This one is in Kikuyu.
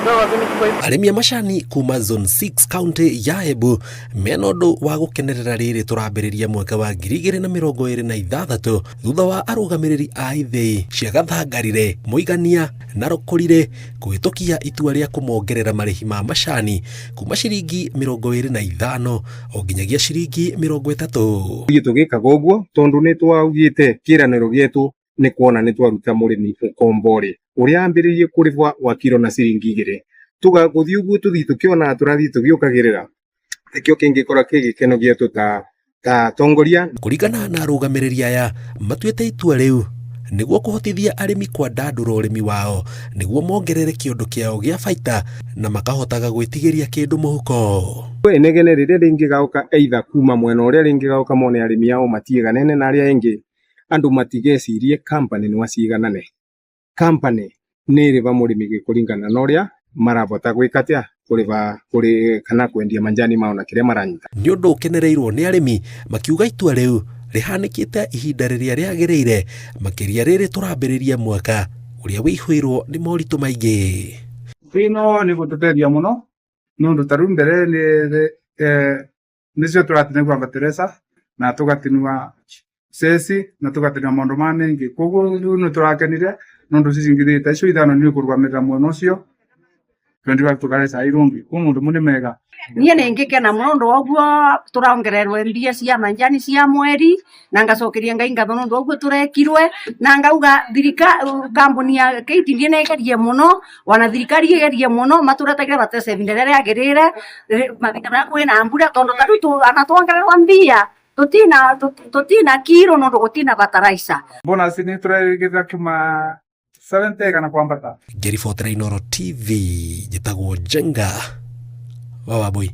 Arĩmi a macani kuma Zone 6 kaunti ya Embu mena ũndũ wa gũkenerera rĩrĩ tũrambĩrĩria mwaka wa 2026 thutha wa arũgamĩrĩri a ithĩi cia Gathangarire, Mũigania na Rũkũrire kũhĩtũkia itua rĩa kũmongerera marĩhi ma macani kuma ciringi 25 o nginyagia ciringi 30. Ithuĩ tũgĩkaga ũguo tondũ nĩ twaugĩte kĩranĩro gĩetũ nĩ kuona nĩ twaruta mũrĩmi ũkombo-rĩ ũrĩa ambĩrĩirie kũrĩhwa gwa kiro na ciringi igĩrĩ tuga gũthiĩ ũguo tũthiĩ tũkĩonaga tũrathiĩ tũgĩũkagĩrĩra nĩkĩo kĩngĩkorwo kĩ gĩkeno gĩetũ ta ta atongoria. Kũringana na arũgamĩrĩri aya, matuĩte itua rĩu nĩguo kũhotithia arĩmi kwandandũra ũrĩmi wao nĩguo mongerere kĩondo kĩao gĩa baita na makahotaga gwĩtigĩria kĩndũ mũhuko. Inegene rĩrĩa rĩngĩgaũka either kuma mwena ũrĩa rĩngĩgaũka mone arĩmi ao matiiganene na arĩa angĩ andũ matigecirie company nĩ waciganane company nĩ ĩrĩba mũrĩmi gĩkũringana na ũrĩa marabota gwĩka atĩa kũrĩba kũrĩ kana kwendia manjani mao na kĩrĩa maranyita. Nĩ ũndũ ũkenereirwo nĩ arĩmi makiuga itua rĩu rĩhanĩkĩte ihinda rĩrĩa rĩagĩrĩire makĩria rĩrĩ tũrambĩrĩria mwaka ũrĩa wĩihũirwo nĩ moritũ maingĩ. Ĩno nĩ gũtũteithia mũno nĩ ũndũ ta rĩu mbere nĩcio tũratinagua bateresa na tũgatinua ceci na tũgatinua maũndũ ma mengĩ koguo rĩu nĩ tũrakenire nĩ ũndũ ciringi ta icio ithano nĩ ũkũrũgamĩrĩra mwena ũcio 25 tũkarehe cai rũngĩ koguo maũndũ mau nĩ mega. Niĩ nĩ ngĩkena mũno ũndũ wa ũguo tũrongererwo mbia cia manjani cia mweri na ngacokeria Ngai ngatho nĩ ũndũ wa ũguo tũrekirwe na ngauga thirikari kambuni ya KTDA nĩ ĩgerie mũno ona thirikari ĩgerie mũno matũretagĩre bataraitha ihinda rĩrĩa rĩagĩrĩire mahinda marĩa kwĩna mbura tondũ ta rĩu ona tuongererwo mbia tũtina kiro nĩ ũndũ gũtina bataraitha. Bonus nĩ tũrerĩgĩrĩra kuma 70 kana kwambata. Ngĩribotera Inooro TV njĩtagwo Njenga wa Wambui.